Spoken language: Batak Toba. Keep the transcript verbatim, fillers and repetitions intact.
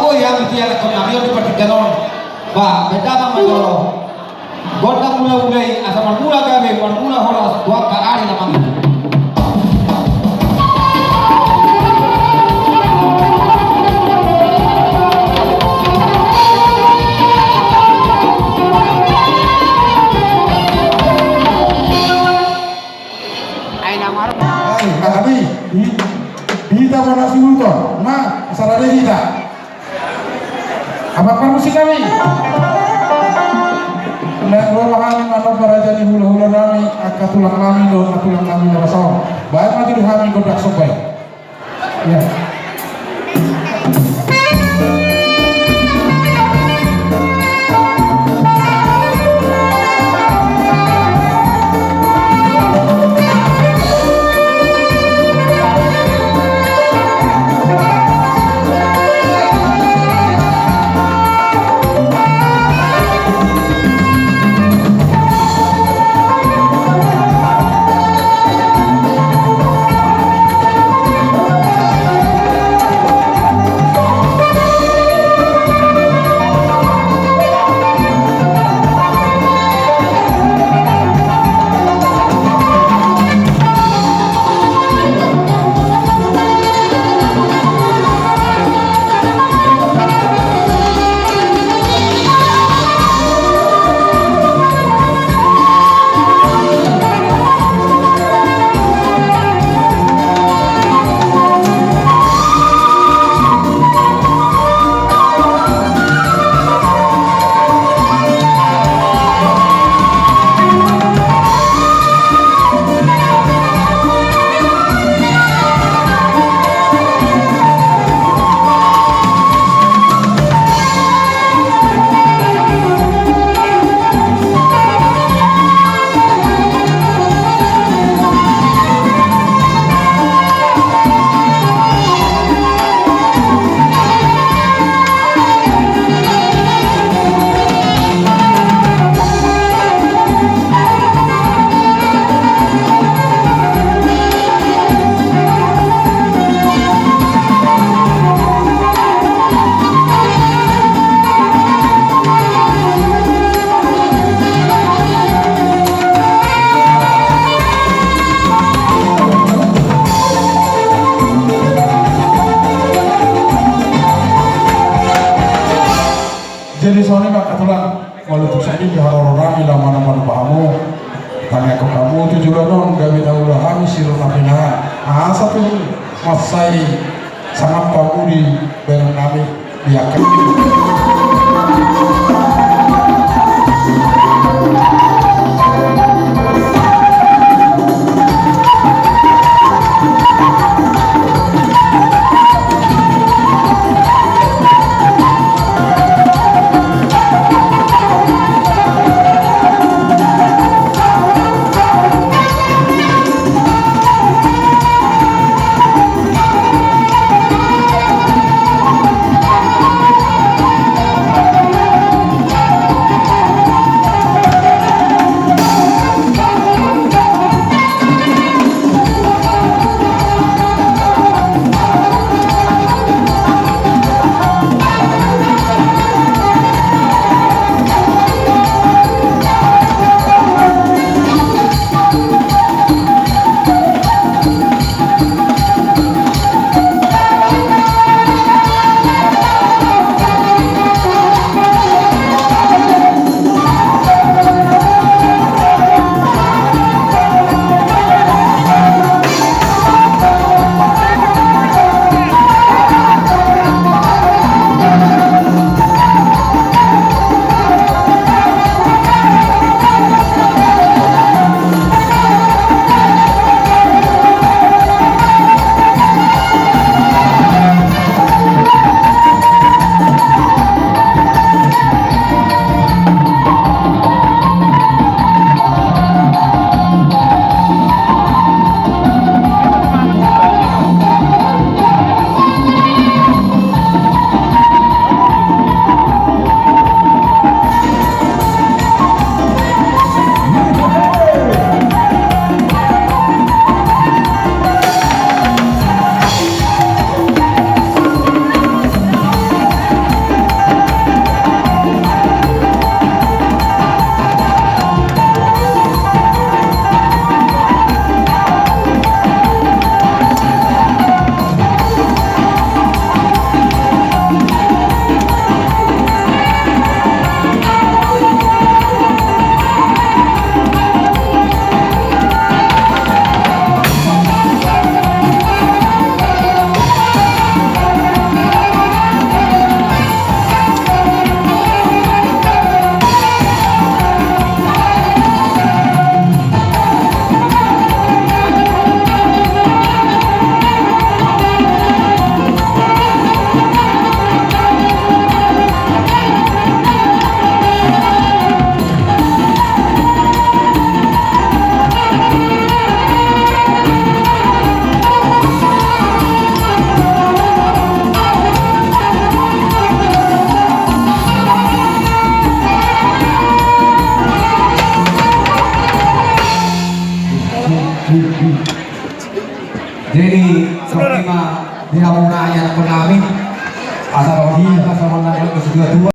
Oi, ami tiga anak nami on di partingkian on. Ba, bahen damang ma jolo gondang mula-mula i, asa marmula gabe, marmula horas tu angka ari na mangihut. Ai, na marmula. Ai, na hami. Di, di hita ma na sihuton. Ma, asa rade hita. Amang parmusik nami. Naeng ro ma hami manomba raja ni hula-hula nami, angka tulang nami dohot na tulang nami na basa on. Bahen ma jolo hami gondang somba i. Ya. Jadi songon i ma angka tulang, molo tung songon i di haroro nami laho manomba-nomba hamu, tangiangkon hamu tu joloan on gabe na ula hami siro na pinahan. Asa tung mansai sangap hamu di bahenon nami di angka Jadi songon i ma di hamuna ianakhon nami, asa songon i ma songon na nidok ni situa-tua.